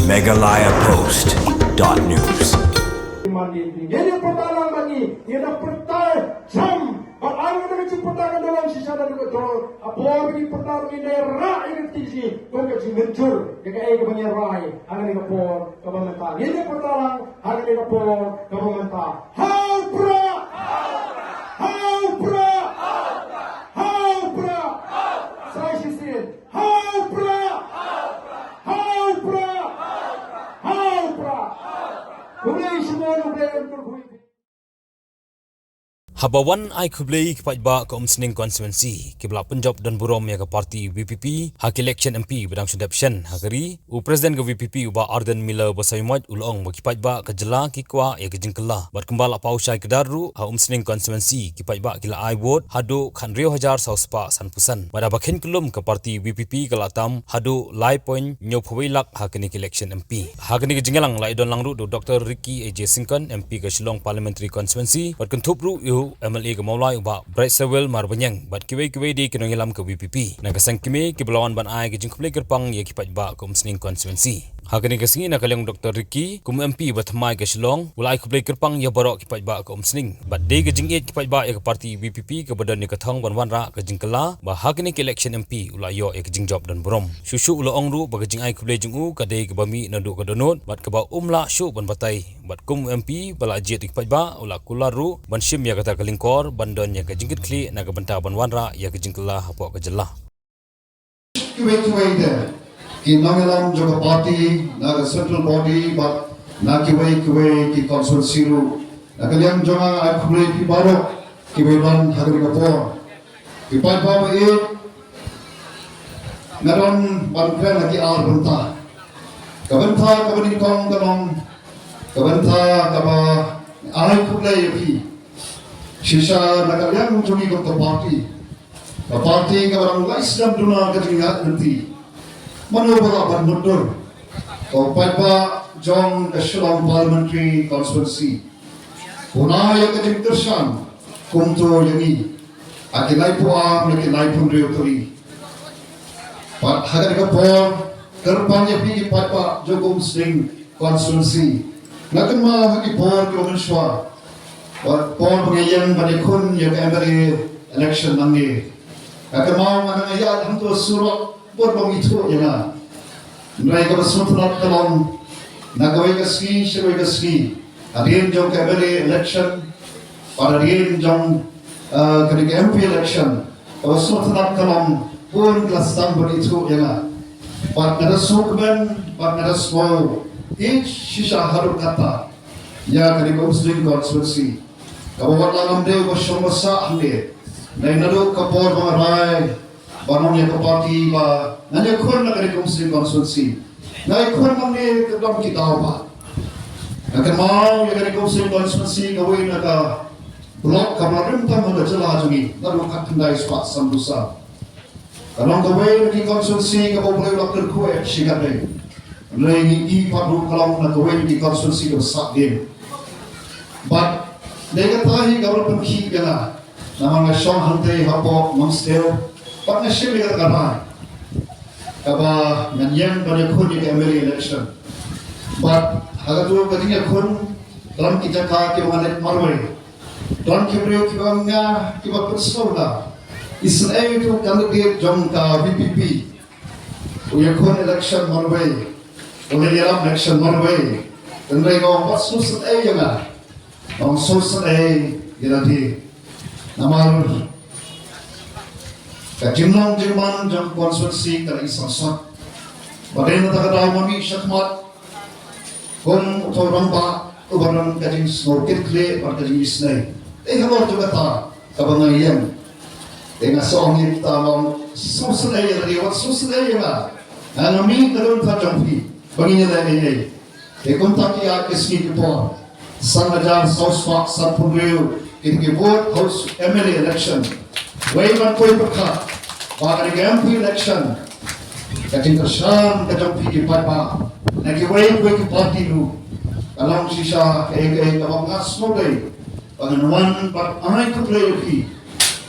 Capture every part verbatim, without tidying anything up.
Meghalaya Post dot news. Ngin ïa pyrta lang bad ngi, ngin ïa pyrta jam. Bad ai ngi da ka jingpyrta kan da long shisha da ka dor. Ha por ba ngi pyrta ba ngin da rah ïa ka kti jong ngi kum ka jingmynjur ïa kaei kaba ngi rah ha kane ka por kaba mynta. Ngin ïa pyrta lang ha kane ka por kaba mynta. Ha u Prah! Ha u Prah! Ha u Prah! Sa shisien. Ha u Prah! Ha u Prah! Ha u Prah! Khublei shibun, khublei shibun. Haba wan ai khublei ki paidbah ka Umsning constituency kiba la pynjop don burom ïa ka party VPP ha ki election MP ba dang shu dep shen ha ka ri, u President ka VPP u Bah Ardent Miller Basaiawmoit u la ong ba ki paidbah ka jylla ki kwah ïa ka jingkylla bad kumba la paw shai kdar ruh ha Umsning constituency ki paidbah ki la ai vote haduh khathynriew hajar saw spah sanphew san. Bad haba khein kyllum ka party VPP ka la tam haduh lai point hynñiewphew wei lak ha kane ka election MP. Ha kane ka jingïalang la ïadon lang ruh da u Doctor Ricky A J Syngkon, MP ka Shillong Parliamentary Constituency, bad kynthup ruh ïa u MLA ka Mawlai u Bah Brightstarwell Marbaniang bad kiwei kiwei de ki nongïalam ka VPP na ka seng kmie kiba la wan ban ai ka jingkhublei kyrpang ïa ki paidbah ka Umsning constituency. Ha kane ka sngi na ka liang u Doctor Ricky kum u MP ba thymmai ka Shillong u la ai khublei kyrpang ïa baroh ki paidbah ka Umsning bad dei ka jingïeit ki paidbah ïa ka party VPP kaba don ïa ka thong ban wanrah ka jingkylla ba ha kane ka election MP u la ïoh ïa ka jingjop don burom. Shuh shuh u la ong ruh ba ka jingai khublei jong u ka dei kaba mih naduh ka dohnud bad kaba um lah shuh ban batai bad kum u MP ba la jied ïa ki paidbah u la kular ruh ban shim ïa kata ka lyngkor ban don ïa ka jingkitkhlieh na ka bynta ban wanrah ïa ka jingkylla hapoh ka jylla. Kiwei kiwei de ki nongïalam jong ka party na ka central body bad na kiwei kiwei ki constituency ruh, na ka liang jong nga ai khublei ïa phi baroh kiba don ha kane ka por. Ki paidbah ba ïeit, nga don ban kren ha ki ar bynta. Ka bynta kaba nyngkong ka long ka bynta kaba ai khublei ïa phi. Shisha na ka liang jong ngi kum ka party, ka party kaba dang lai snem duna ka jingïaid lynti. Mano ba lah ban mutdur? Ka paidbah jong ka Shillong Parliamentary Constituency. Puna ïa ka jingkyrshan kumto ïa ngi ha ki laiphew ar ne ki laiphew hynriew tylli. Bad ha kane ka por kyrpang ïa phi ki paidbah jong ka Umsning constituency. Nga kynmaw ha ki por kiba mynshuwa, bad por ba nga ïeng ban ïakhun ïa ka MLA election nangne, nga kynmaw nga dang ïaid hangto surok bad ba ym ithuh ïa nga. Hynrei kaba sngewtynnat ka long, na kawei ka sngi sha kawei ka sngi, hadien jong ka MLA election bad hadien jong, eh, kane ka MP election, kaba sngewtynnat ka long bun ki la sdang ban ithuh ïa nga. Bad nga da sngewkmen bad nga da sngew ïeit shisha haduh katta ïa kane ka Umsning constituency, kaba wat la ngam dei uba shong ba sah hangne. Hynrei naduh ka por ba nga rai ban ong ïa ka party ba ngan ïakhun na kane ka Umsning constituency, nga ïakhun nangne ka dang ki daw ba nga kynmaw ïa kane ka Umsning constituency kawei na ka block kaba rim tam ha ka jylla jong ngi, naduh khatkhyndai spah sanphew san. Ka long kawei na ki constituency kaba U Blei u la kyrkhu eh shikatdei. Hynrei ngi i pat ruh ka long na kawei na ki constituency kaba sah dien. Bad dei kata hi kaba la pynkhih ïa nga. Namar nga shong hangtei hapoh Nongstoiñ bad nga shim ïa kata ka rai kaba ngan ïeng ban ïakhun ïa ka MLA election. Bad ha kato ka jingïakhun, ka long ki jaka kiba nga leit marwei. Don ki briew kiba ong ïa nga, kiba pynsngew ïa nga, isynei uto u candidate jong ka VPP u ïakhun election marwei, u leit ïalam election marwei. Hynrei nga ong wat sngewsynei ïa nga, nga ong sngewsynei ïa lade. Namar ka jinglong jingman jong ka constituency ka la i sangsot. Bad dei na kata ka daw nga mih shakhmat kum uto u rangbah uba don ka jingsngew kitkhlieh bad ka jingisynei. Dei halor jong kata kaba nga ïeng. Dei nga sa ong ïa kita, nga ong sngewsynei ïa lade, wat sngewsynei ïa nga. Nga mih na ka bynta jong phi ba ngin ïaleh ei ei. Te kumta ki ïaid ki sngi ki por, san hajar saw spah sanphew hynriew ki, ki vote ha u MLA election. Wei ban poi pyrkhat ba kane ka MP election, ka jingkyrshan ka jong phi ki paidbah na kiwei kiwei ki party ruh ka long shisha kaei kaei kaba nga sngewdei ba ngan wan bad ai khublei ïa phi.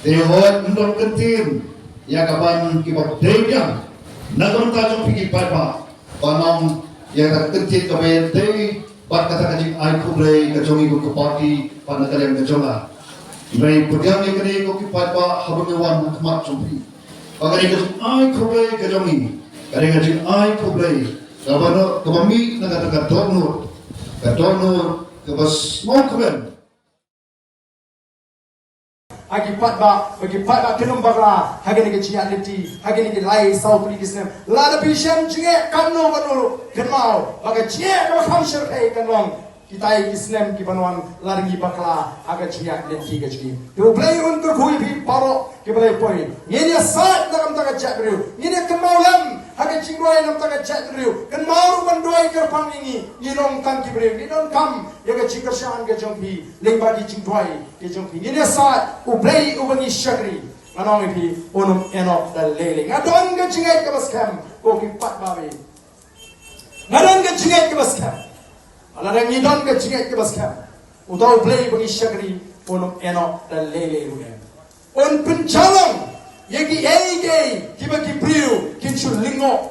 Te hooid, ym don kyntien ïa ka ban kiba dei biang na ka bynta jong phi ki paidbah. Ba nang Ïa kata ka kynthih kaba ïadei bad kata ka jingai khublei ka jong ngi kum ka party bad na ka liang ka jong nga. Ngi pdiang ïa kane ko ki paidbah haba ngi wan ha khmat jong phi. Ba kane ka jingai khublei ka jong ngi, kane ka jingai khublei kaba no, kaba mih na kata ka dohnud, ka dohnud kaba sngewkmen. Ha ki paidbah, ba ki paidbah kin ym bakla ha kine ki jingïaid lynti ha kine ki lai saw tylli ki snem. Lada phi shem jingeh katno katno ruh, kynmaw ba ka jingeh kaba kham shyrkhei kan long kitai ki snem ki ban wan lada ngi bakla ha ka jingïaid lynti ka jong ngi. Te U Blei un kyrkhu ïa phi baroh kiba la ïa poi. Ngin ïasaid na ka bynta ka jaitbynriew, ngin ïa kynmaw lem ha ka jingduwai na ka bynta ka jaitbynriew. Kynmaw ruh ban duwai kyrpang ïa ngi, ngi long tang ki briew, ngi donkam ïa ka jingkyrshan ka jong phi lyngba ki jingduwai ka jong phi. Ngin ïasaid, U Blei uba ngi shakri, ngan ong ïa phi, un ym ïehnoh da lei lei. Nga don ka jingngeit kaba skhem, ko ki paidbah, nga don ka jingngeit kaba skhem. Lada ngi don ka jingngeit kaba skhem, uta U Blei uba ngi shakri un ym ïehnoh da lei lei ruh em. Un pynjah lang ïa kiei kiei kiba ki briew kin shu lyngngoh.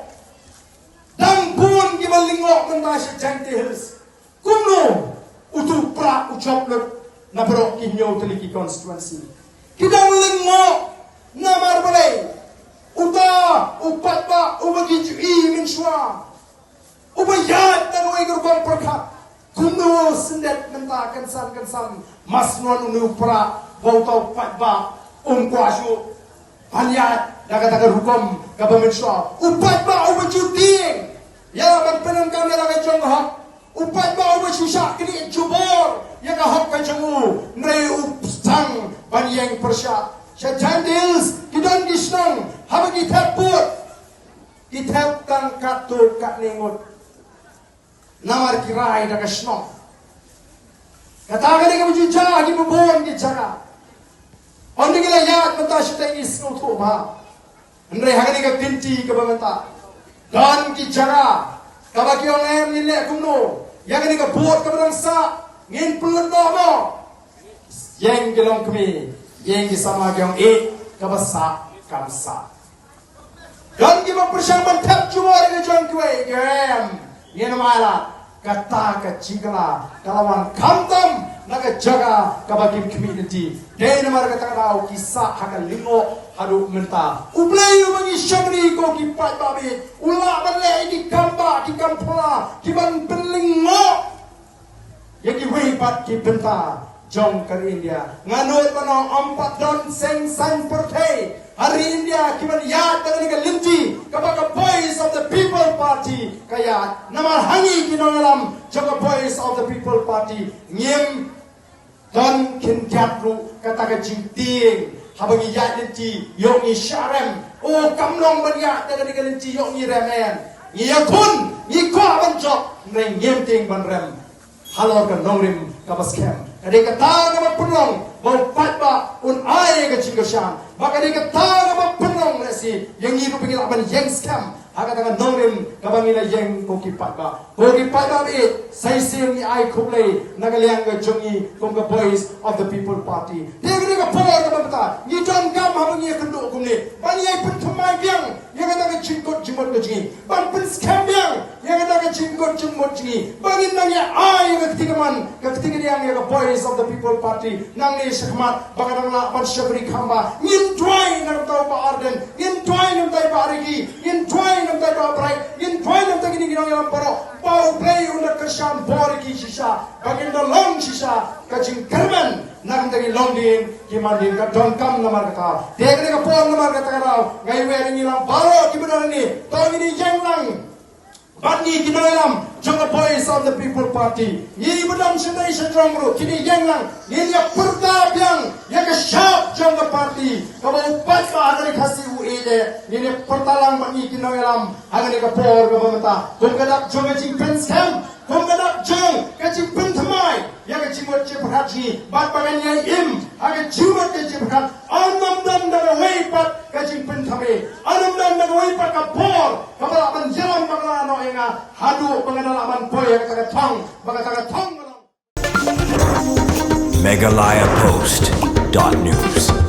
Dang bun kiba lyngngoh mynta sha Jaintia Hills. Kumno utu u Prah u jop lut na baroh ki hynñiew tylli ki constituency? Ki dang lyngngoh namar balei? Uta u paidbah uba ki ju i mynshuwa, uba ïaid na kawei ka rukom pyrkhat. Kumno syndet mynta kynsan kynsan mas non une u Prah ba uta u paidbah um kwah shuh ban ïaid da kata ka rukom kaba mynshuwa? U paidbah uba ju tieng ïa ban pyndonkam ïa la ka jong ka hok. U paidbah uba shu shah knieh jubor ïa ka hok ka jong u, hynrei u sdang ban ïeng pyrshah. Sha Jaintia Hills ki don ki shnong haba ki thep vote, ki thep tang katto katne ngut. Namar ki rai da ka shnong. Kata ka dei kaba ju jia ha kiba bun ki jaka. Ynda ngi la ïaid mynta shatei ngi sngewthuh bha. Hynrei ha kane ka kynti kaba mynta, don ki jaka kaba ki ong, em, ngin leh kumno ïa kane ka vote kaba dang sah? Ngin pynlut noh mo? Ïeng ki longkmie, ïeng ki samla ki ong, eh, kaba sah kam sah. Don kiba pyrshang ban thep jubor ïa ka jong kiwei, ki ong, em, ngin ym ailad. Kata ka jingkylla ka la wan khamtam na ka jaka kaba kim khmih lynti. Dei namar kata ka daw ki sah ha ka lyngngoh haduh mynta. U Blei uba ngi shakri, ko ki paidbah, u lah ban leh ïa ki kam bah, ki kam phylla, ki ban pynlyngngoh ïa kiwei pat ki bynta jong ka ri India. Nga nud ban ong, ym pat don seng saiñ pyrthei ha ri India ki ban ïaid da kane ka lynti kaba ka Voice of the People Party ka ïaid. Namar ha ngi ki nongïalam jong ka Voice of the People Party, ngim don khyndiat ruh kata ka jingtieng haba ngi ïaid lynti, ïoh ngi shah rem. O, kam long ban ïaid da kane ka lynti, ïoh ngi rem, em. Ngi ïakhun, ngi kwah ban jop, hynrei ngim tieng ban rem halor ka nongrim kaba skhem. Ka dei kata kaba pynlong ba u paidbah un ai ka jingkyrshan. Bad ka dei kata kaba pynlong lehse ïa ngi ruh ba ngi lah ban ïeng skhem ha kata ka nongrim kaba ngi la ïeng, ko ki paidbah. Ko ki paidbah, sa shisien ngi ai khublei na ka liang ka jong ngi kum ka Voice of the People Party. Te ka dei ka por kaba mynta ngi donkam haba ngi ïakynduh kumne ban ïai pynthymmai biang ïa kata ka jingkut jingmut ka jong ngi, ban pynskhem biang ïa kata ka jingkut jingmut jong ngi, ba ngin nang ïa ai ïa ka kti kamon ka kti kadiang ïa ka Voice of the People Party nangne shakhmat, ba ka dang lah ban shakri kham bha. Ngin duwai na ka bynta u Bah Ardent, ngin duwai na ka bynta i Bah Ricky, ngin duwai na ka bynta i Bah Bright, ngin duwai na ka bynta kine ki nongïalam baroh, ba U Blei un da kyrshan bor ïa ki shisha, ba kin da long shisha ka jingkyrmen na ka bynta ki longdien ki mandien. Ka donkam namar kata. Te kane ka por namar kata ka daw nga iwei ïa ngi lang baroh kiba don hangne, to ngin ïeng lang bad ngi ki nongïalam jong ka Voice of the People Party. Ngi ba don shatei shajrong ruh, kin ïeng lang, ngin ïa pyrta biang ïa ka shap jong ka party kaba u paidbah ha ka ri Khasi u ïeit. Ngin ïa pyrta lang bad ngi ki nongïalam ha kane ka por kaba mynta kum ka dak jong ka jingpynskhem, kum ka dak jong ka jingpynthymmai ïa ka jingmut jingpyrkhat jong ngi, bad ba ngan ïai im ha ka jingmut ka jingpyrkhat. Ym don da kawei pat ka jingpynthame, ym don da kawei pat ka por kaba lah ban ïalam bakla noh ïa nga haduh ba nga da lah ban poi ha kata ka thong, ba kata ka thong ka long. Meghalaya Post dot news.